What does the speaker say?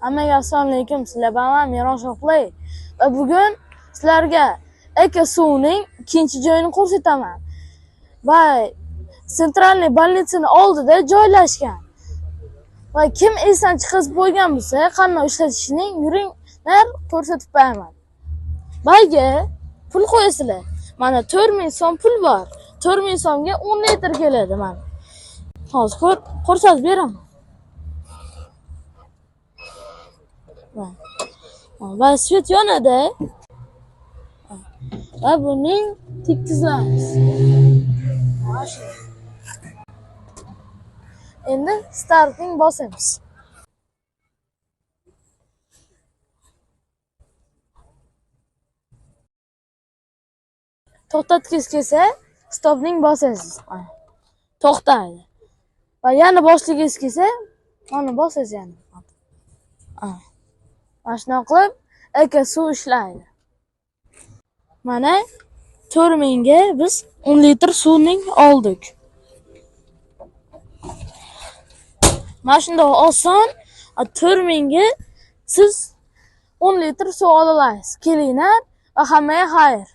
Hammaga assalomu alaykum. Sizlar bilan Meron Play. Va bugun sizlarga Eko suvning ikkinchi joyini ko'rsataman. Va Sentralniy больницаning oldida joylashgan. Va kim esdan chiqizib qo'ygan bo'lsa, qanday ishlatishining yuringlar ko'rsatib beraman. Bayga pul qo'yasizlar. Mana 4000 so'm pul bor. 4000 so'mga 10 litr keladi mana. Hozir ko'rsatib beraman. Va svet yonadi. Va buning tekkizlamiz. Endi startning bosamiz. To'xtatgingiz kelsa, stopning bosasiz. To'xtaydi. Va yana boshlagingiz kelsa, mana bosasiz yana. Mana shunday qilib Eko suv ishlaydi. Mana 4000 ga biz 10 litr suvning oldik. Mana shunday oson 4000 ga siz 10 litr suv ola olasiz. Kelinglar va hammaga xayr.